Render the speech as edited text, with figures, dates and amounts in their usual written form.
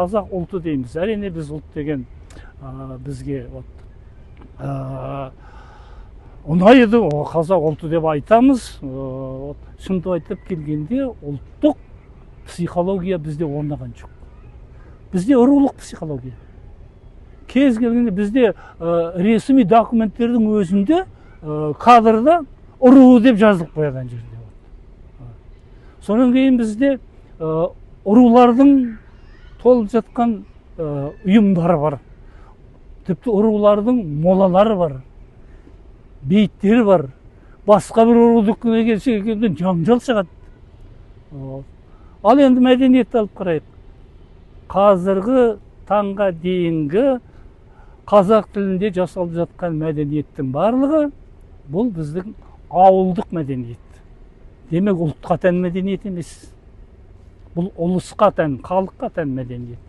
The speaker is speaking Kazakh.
Қазақ ұлты дейміз. Әрине, біз ұлт деген бізге вот ұнайды, қазақ ұлты деп айтамыз. Вот, шынымды айтып келгенде, ұлттық психология бізде орнаған жоқ. Бізде рулық психология. Кез келгенде бізде ресми документтердің өзінде кадрда руы деп жазылып қояды ана жерде. Содан кейін бізде рулардың толып жатқан ұйымдары бар. Тіпті рулардың молалары бар, бейіттері бар. Басқа бір рудікіне келсе, жанжал шығады. Ал енді мәдениетті алып қарайық. Қазіргі таңға дейінгі қазақ тілінде жасалып жатқан мәдениеттің барлығы бұл біздің ауылдық мәдениет. Демек, ұлтқа тән мәдениет емес. Бұл ұлысқа тән, халыққа тән мәдениет.